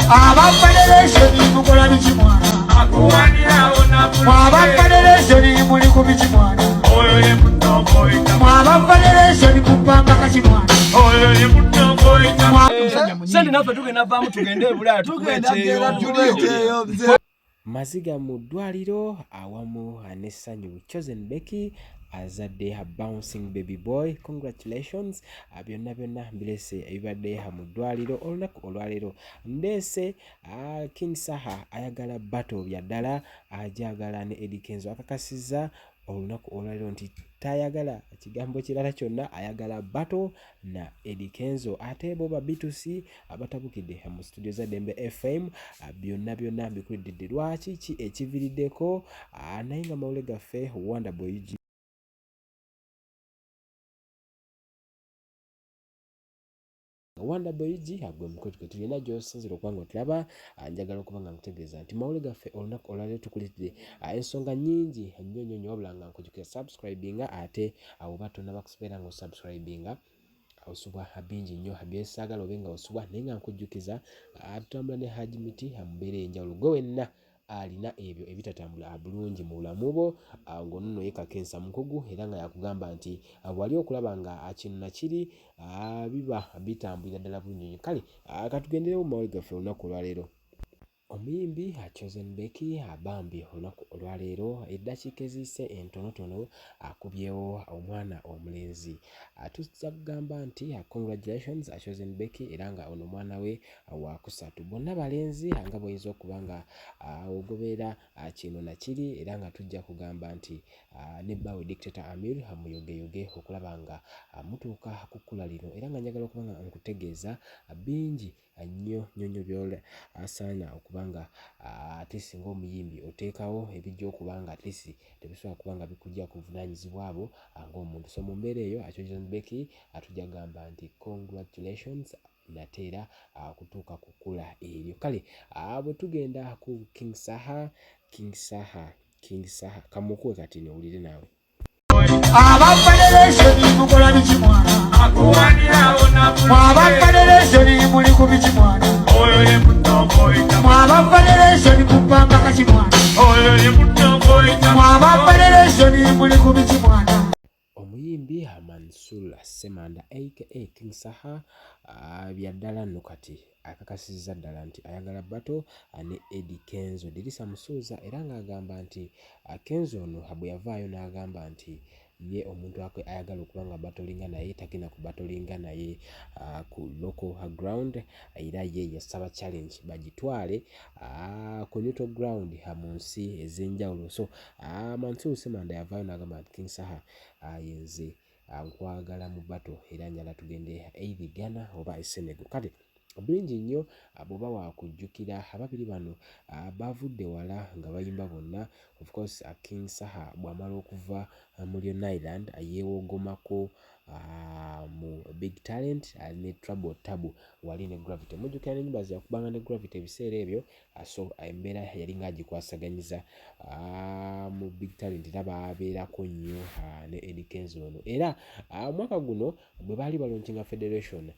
Aba federation mukola biki mwana? Mwaba federation muli ku biki mwana? Mwaba federation kupanga kaki mwana? Sente naffe tugenda vaamu tugende e Bulaaya tukube ekyeyo. Maziga mu ddwaliro awamu n'essanyu. Chosen Becky azadde a bouncing baby boy, congratulations. Byonna byonna mbirese ebibadde mu ddwaliro olunaku olwaleero. Ndeese King Saha ayagala battle bya ddala, agyagala ne Eddy Kenzo. Akakasizza olunaku olwaleero nti tayagala kigambo kirala kyonna, ayagala battle na Eddy Kenzo. Ate bo ba B2C abatabukidde mu studio za Dembe FM. Byonna byonna mbikuliddidde lwaki ki ekiviriddeko, naye nga mawule gaffe Wonder Boy UG Wonder Boy UG gwe mukwetu gwe tulina gy'osinzira okuba nga otulaba. Njagala okuba nga nkutegeeza nti mawule gaffe olunaku olwaleero tukuleetedde ensonga nnyingi nnyo nnyo nnyo, wabula nga nkujjukira subscribinga. Ate oba tonnaba kubeera nga osubscribinga, osubwa bingi nnyo byesaagala obe nga osubwa, naye nga nkujjukiza tutambula ne Haji Miti mu mbeera ey'enjawulo. Gwe wenna alina ebyo ebitatambula bulungi mu bulamu bwo, ng'ono nno ye Kakensa mukugu era nga yakugamba nti wali okulaba nga kino nakiri biba bitambulira ddala bulungi. Kale katugenderewo mu mawulire gaffe olunaku olwaleero. Omuyimbi Chosen Becky bambi olunaku olwaleero eddakiika eziyise entonotono akubyewo omwana omulenzi. Tujja kugamba nti congratulations Chosen Becky, era nga ono omwana we wakusatu, bonna balenzi, nga bw'oyinza okuba nga ogoberera kino nakiri. Era nga tujja kugamba nti ne bbaawe Dictator Amir muyogeyoge okulaba nga mutuuka ku kkula lino. Era nga njagala okuba nga nkutegeeza bingi nnyo nnyo nnyo by'osaana okuba nga at least ng'omuyimbi oteekawo ebijja okuba nga at least tebisobola kuba nga bikujja ku buvunaanyizibwa bwo ng'omuntu. So mu mbeera eyo, Chosen Becky tujja kugamba nti congratulations nate era okutuuka ku kkula eryo. Kale bwe tugenda ku King Saha, King Saha, King Saha kamukuwe kati nowulire naawe. Aba federation mukola biki mwana? Mwaba federation muli ku biki mwana? Mwaba federation kupanga kaki mwana? Mwaba federation muli ku biki mwana? Omuyimbi Mansur Ssemanda aka King Saha byaddala nno kati akakasizza ddala nti ayagala battle ne Eddy Kenzo. Dirisa Musuuza era ng'agamba nti Kenzo ono bwe yavaayo n'agamba nti ye omuntu ayagala okuba nga batolinga naye tagenda kubatolinga naye ku local ground, era ye yasaba challenge bagitwale ku neutral ground mu nsi ez'enjawulo. So Mansur Ssemanda yavaayo n'agamba nti King Saha, yenze nkwagala mu battle era njagala tugende either Ghana oba e Senegal. Kale bingi nnyo bw'oba wakujjukira, ababiri bano bavudde wala nga bayimba bonna. Of course, King Saha bw'amala okuva mu Leone Island yeewogomako mu Big Talent ne Trouble Tabu wali ne Gravity. Mujjukira n'ennyimba ze yakubanga ne Gravity ebiseera ebyo. So embeera yali ng'agikwasaganyiza mu Big Talent era baabeerako nnyo ne Eddy Kenzo ono. Era omwaka guno bwe baali balaunchinga federation,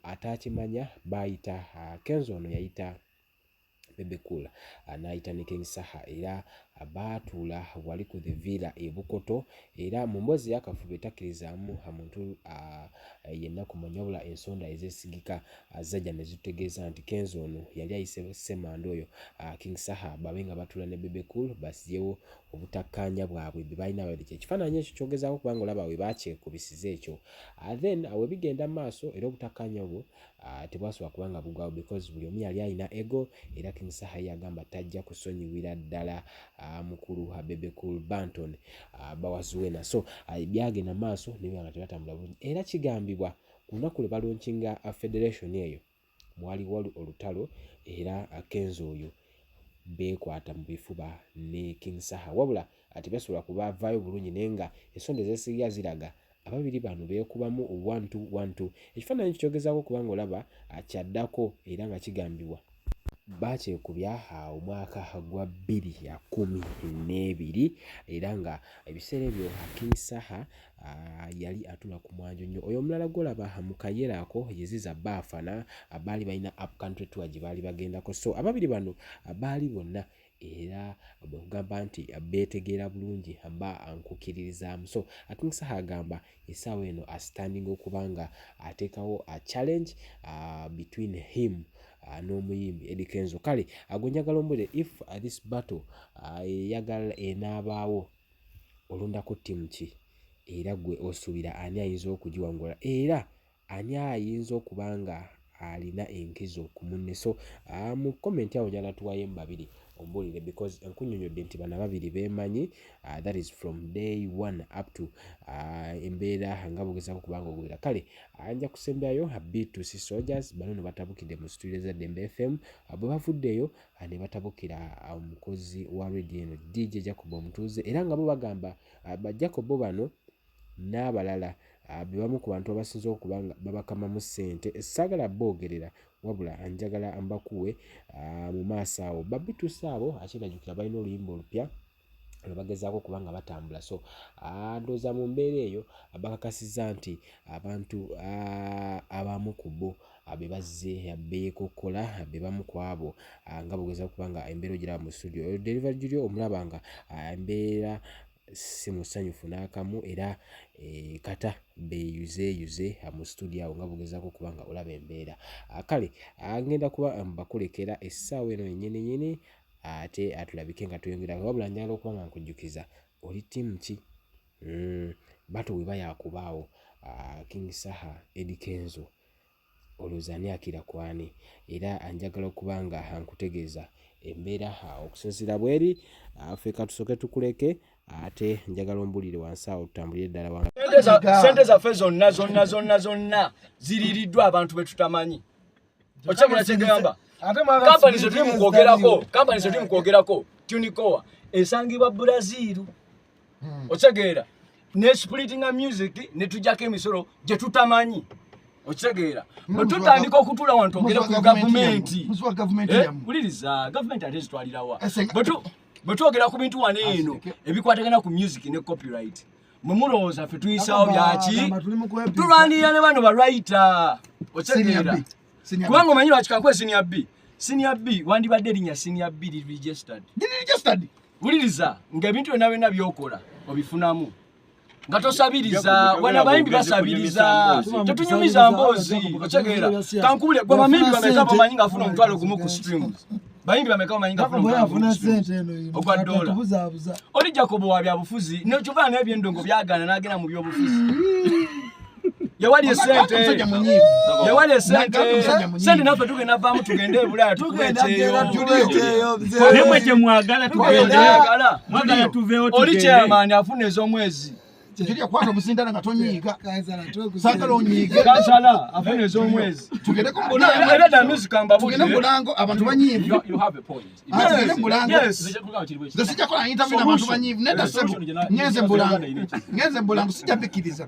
ataakimanya baayita Kenzo ono yayita Bebe Cool n'ayita ne King Saha, era baatuula wali ku The Villa e Bukoto. Era mu mboozi ey'akafubo etakkirizaamu muntu yenna kumanya, wabula ensonda ezeesigika zajja ne zitutegeeza nti Kenzo ono yali ayise Ssemanda oyo King Saha babe nga batuula ne Bebe Cool basiyewo obutakkaanya bwabwe bwe balina babiri. Ekifaananyi ekyo kyogezaako kubanga olaba we baakyekubisiza ekyo. Then we bigenda mu maaso, era obutakkaanya obwo tebwasobola kuba nga bugwawo because buli omu yali alina ego. Era King Saha ye yagamba tajja kusonyiwira ddala mukulu Bebe Cool Banton Bawazuwena. So byagenda mu maaso ne biba nga tebatambula bulungi, era kigambibwa ku lunaku lwe balaunchinga federation eyo mwaliwo olutalo, era Kenzo oyo beekwata mu bifuba ne King Saha, wabula tebasobola kubavaayo bulungi, naye nga ensonda ezeesiga ziraga ababiri bano beekubamu 1-2 1-2. Ekifaananyi ekyo kyogezaako okuba nga olaba kyaddako, era nga kigambibwa Baakyekubya omwaka gwa 2012 era nga ebiseera ebyo King Saha yali atula ku mwanjo nnyo. Oyo omulala gw'olaba mu kayera ako ye Ziza Bafana, baali balina up country tour gye baali bagendako. So ababiri bano baali bonna era bwe nkugamba nti beetegeera bulungi mba nkukkiririzaamu. So King Saha agamba essaawa eno asitandinga okuba nga ateekawo a challenge between him n'omuyimbi Eddy Kenzo. Kale gwe njagala ombuulire if this battle eyagala enaabaawo olondako ttiimu ki era gwe osuubira ani ayinza okugiwangula era ani ayinza okuba nga alina enkizo ku munne. So mu comment awo njagala tuwaayemu babiri ombuulire because nkunnyonnyodde nti bano ababiri beemanyi, that is from day one up to embeera nga bw'ogezaako okuba nga ogoberera. Kale nja kusembyayo B2C Soldiers bano nno batabukidde mu situdiyo za Ddembe FM bwe bavuddeyo ne batabukira omukozi wa radio eno DJ Jacob Omutuuze era nga bo bagamba ba Jacob bano n'abalala be bamu ku bantu abasinze okuba nga babakamamu ssente. Saagala boogerera wabula njagala mbakuwe mu maaso awo. Ba B2C abo akyerajjukira balina oluyimba olupya lwe bagezaako okuba nga batambula so ndowooza mu mbeera eyo bakakasizza nti abantu abamu ku bo be bazze beekokkola be bamu ku abo nga bw'ogezaako okuba nga embeera ogiraba mu studio. Oyo Deliver Julio omulaba nga embeera si musanyufu n'akamu era kata beeyuzeeyuze mu studio awo nga bw'ogezaako okuba nga olaba embeera. Kale ngenda kuba mbakulekera essaawa eno yennyini nnyini ate tulabike nga tweyongera wabula njagala okuba nga nkujjukiza oli ttiimu ki? Battle bw'eba yaakubaawo King Saha, Eddy Kenzo olowooza ani akira ku ani? Era njagala okuba nga nkutegeeza embeera okusinziira bw'eri ffe katusooke tukuleke ate njagala ombuulire wansi awo tutambulire ddala wa Sente zaffe zonna zonna zonna zonna ziriiriddwa abantu be tutamanyi. Okyegera kyegamba kampani ze tuli mu kwogerako, kampani ze tuli mu kwogerako Tunicoa esangibwa Brazil. Okitegeera ne splittinga music ne tujjako emisolo gye tutamanyi. Okitegeera bwe tutandika okutuula wano twogere ku gavumenti, wuliriza gavumenti ate zitwalirawa bwe twogera ku bintu wano eno ebikwatagana ku music ne copyright, mwe mulowooza ffe tuyisaawo byaki? Tulwanirira ne bano balwayita. Okitegeera kubanga omanyi lwaki kankuwe Senior B. Senior B wandibadde erinnya Senior B liri registered. Wuliriza ng'ebintu byonna byonna byokola obifunamu nga tosabiriza. Wano abayimbi basabiriza, tetunyumiza mboozi. Okitegeera kankubule gwe bayimbi bameka bamanyi ng'afuna 10,000 ku streams? Bayimbi bameka bamanyi ng'afuna 10,000 ku streams ogwa dola? Oli Jacobo wa byabufuzi nekyova n'ebyendongo byagaana n'agenda mu byobufuzi. Yawali esente, yawali esente, sente naffe tugenda vaamu tugende e Bulaaya tukube ekyeyo. Nemwe kyemwagala tugende, mwagala tuveewo. Oli tugende. Chairman afuna ez'omwezi. Julia, kwata omusindana nga tonyiiga, saagala onyiige. Kansala afuna ez'omwezi. Tugendeko mu Era da music mbabulire. Tugende mu bulango, abantu banyiivu. You have a point. Ah, tugende mu bulango. Yes. Nze sijja kola interview n'abantu banyiivu. Nedda ssebo, ngenze mu bulango, ngenze mu bulango, sijja bikkiriza.